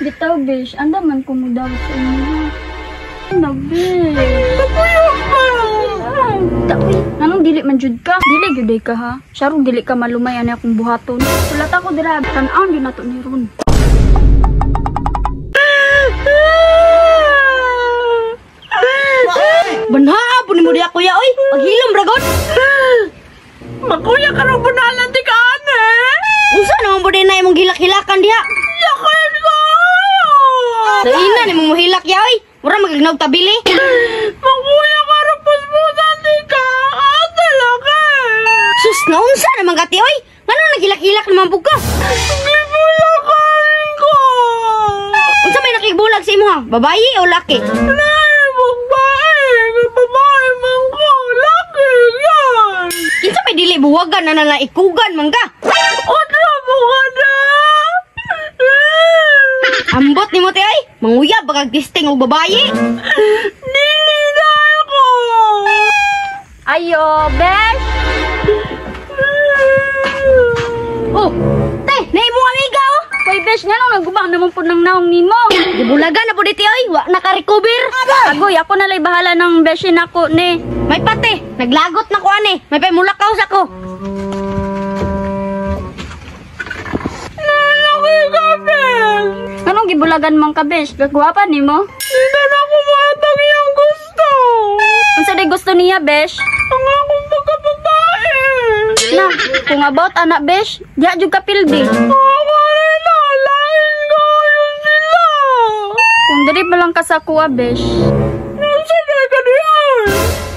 Bitaw, besh, andaman ko mo dawat sa inyo ha. Na, besh. Kapuyo pa. Taoy, anong dili man jud ka? Dili gyud ka ha. Siyarong dili ka malumay ani akong buhaton. Sulat ako dira, tan-awon gyud nato ni ron. Banhaa po ni mo diya kuya oy. Paghilom ragon. Makuya ka ng bunalan di ka ane. Unsa naman po din na imong gilak-hilakan diha? Yakin ko. Daina ni mong mohilak ya oy. Mura magagnaw tabili. Makuya ka ng puspusan di ka. Ate laki. Sus, naunsa naman kati oy. Ngano naghilak-hilak naman pug ka? Gibulakan ko. Unsa may nakibulag sa imo ha? Babayi o laki? Lahi mong bae. Babae man ko. Laki yan. Kinsa may dili buwagan na nala ikugan man ka? Otro mo ka na. Ambot nimo te oy. Manguyab ba kag testing og babayi? Dili na ako. Ayo, besh. Oh, te, na imong amiga oh. Hoy, besh, nganong naguba naman po ng naong nimo? Gibulagan na po diti oy, wa naka-recover. Agoy, ako na lay bahala ng beshin nako ni. May pate, naglagot na ko ani. May pay mulakaw sa ko. Nalaki ka, besh. Nganong gibulagan man ka, besh? Gagwapa nimo? Di na na ako maatang iyang gusto. Unsa day gusto niya, besh? Ang akong pagkababae. Na, kung about anak, besh, diha jud ka pildi. Ako rin na, lain ko yun sila. Kung diri pa lang ka sa kuha, besh. Nasa na ka diyan?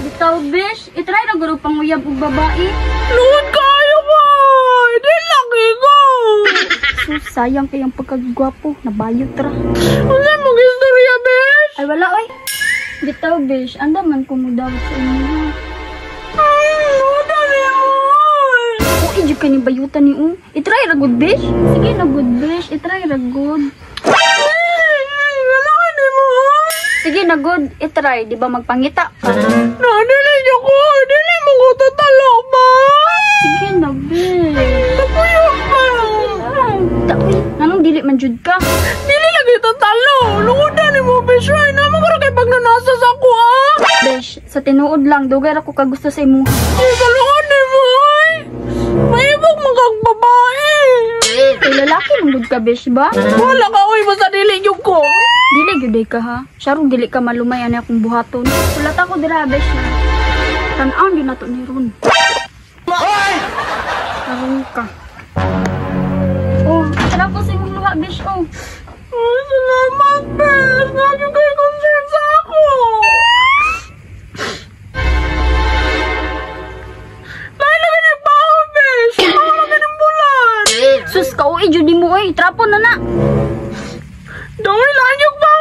Bitaw, besh, itry na guro panguyab og babae. Luod kayo ko. Di laki ko. Sus, sayang kayang pagkagwapo. Nabayot ra. Unsa mong istorya, besh? Ay, wala, oy. Bitaw, besh, andaman ko mo dawat sa inyo ha. Luodan niya, oy. Uy, jud ka ni bayutan ni u. Itry ra good, besh. Sige na good, besh. Itry ra good. Wala ka ni mo, oy. Sige na good, itry. Di ba magpangita ka? Nadili niyo ko. Dili mo ko tatalo ba? Sige na, besh. Kapuyo pa. Taoy, nganong dili man jud ka? Dili lagi tatalo. Luodan ni mo, besh. Ay, naman ka kay pag nanasa sa ko, ah. Besh, sa tinuod lang, dugay ra ko kagusto sa imo. Sa luod ni mo, oy. Mahibok mo kang babae. Kay lalaki man gud ka, besh ba? Wala ka, oy. Basta dili niyo ko. Dili gyud ka ha. Siyarong dili ka malumay ani akong buhaton. Sulat ako dira, besh ha. Tan-awon gyud nato ni ron. Karon ka. Oh, tara po sa imong luha, besh, oh. Ay, salamat, besh. Lagi kayo concern sa ako. Lain lagi ni baho, besh. Baho lagi ni bulan. Sus, kauwi jud nimo oy. Trapo na na. Daway lang yung baho.